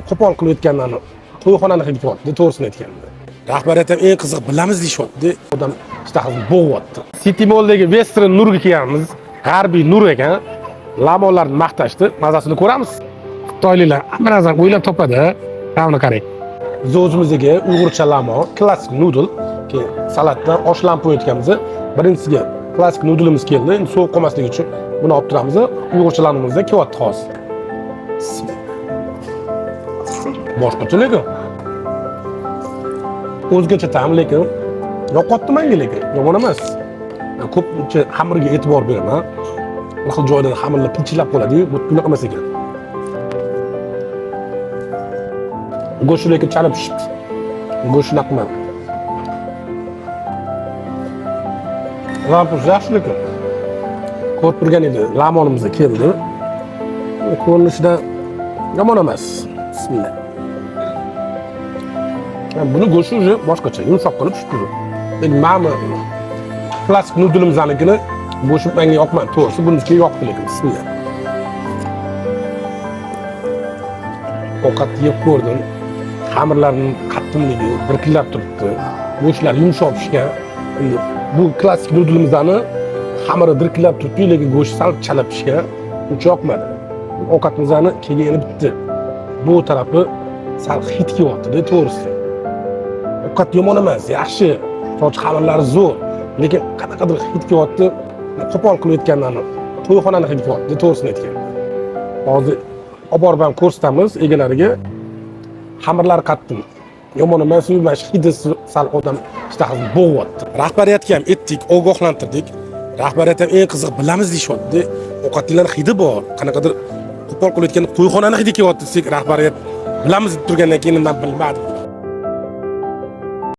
Qo'pol qilib o'tganlarni to'yxonani hidi kelyapti, to'g'risini aytganda. Rahbariyat ham eng qiziq bilamiz deyishyapti. Odam ishtahasini bo'g'yapti. City Mall'dagi Western Nurga kelganmiz. G'arbiy nur ekan. Lamonlarni maqtashdi. Mazasini ko'ramiz. Xitoyliklar hamma narsani o'ylab topadi. Mana buni qarang. Biz o'zimizdagi uyg'urcha lamon, klassik noodle, keyin salatdan osh lampo o'tganmiz. Birinchisiga klassik noodleimiz keldi. Endi sovuq qolmasligi uchun buni olib turamiz. Uyg'urcha lamonimizda kelyapti hozir. Boshqacha lekin. O'zgacha ta'm lekin yoqyapti menga lekin yomon emas. Men ko'pincha xamirga e'tibor beraman. Bir xil joyda xamirlar pinchillab qoladi-yu, bu bunaqa emas ekan. Go'shti lekin chalib pishibdi. Go'sht shunaqa qilmadi. Lampus yaxshi lekin. Ko'rib turgan edi, lamonimiz keldi. Ko'rinishidan yomon emas. Bismillah. Buni go'shti уже boshqacha, yumshoq qilib pishibdi. Lekin mana bu klassik nudelimiznikini go'shti menga yoqmadi, to'g'risi, buniki yoqdi lekin. Bismillah. Ovqat yeb ko'rdim. Xamirlarning qattiqligi dirkillab turibdi. Go'shtlar yumshoq pishgan. Endi bu klassik nudelimizani xamiri dirkillab turibdi, lekin go'shti sal chala pishgan. Uncha yoqmadi. Ovqatimizni kelgani bitti. Bu tarafi sal hid kelyapti-da, to'g'risi. Ovqat yomon emas, yaxshi. Soch xamirlari zo'r, lekin qanaqadir hid kelyapti. Qo'pol qilib o'tganlarni to'yxonani hidi kelyapti, to'g'risini aytganda. Hozir olib borib ham ko'rsatamiz egalariga. Xamirlari qattiq. Yomon emas, mana shu hidi sal odam ishtahasini bo'g'yapti. Rahbariyatga ham aytdik, ogohlantirdik. Rahbariyat ham eng qiziq bilamiz deyishyapti. Ovqatlar hidi bor. Qanaqadir qo'pol qilib o'tgan to'yxonani hidi kelyapti desak, rahbariyat bilamiz deb turgandan keyin men bilmadim.